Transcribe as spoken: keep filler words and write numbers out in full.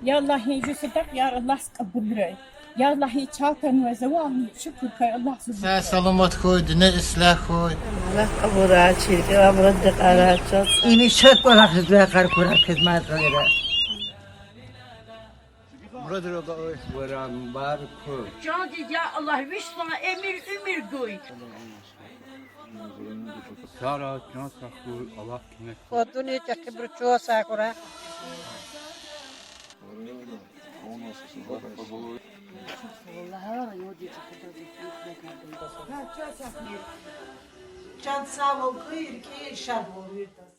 Я Аллагь, и жув садакьаяр Аллагьди кьабулрай. Я Аллагь, и чартӀанвай завай шукур хьуй Аллагьдиз. Сагъ-саламат хьуй, дуьнья ислягь хьуй. Аллагьди кьабулрай, чиркин мураддин къарагъ чаз. Им шад кӀвалахризни къаркъурай хизматрайра. Мурадрал варан мубарак хьуй. Чан диде, Аллагь виш лагьай эмир-уьмуьр гуй. Сара чан сагъ хьуй, Аллагь куьмек. Квадуни чӀехибуру чан сагъ хьурай. Чан сагъвал хьуй, рикӀин шадвал виртаз.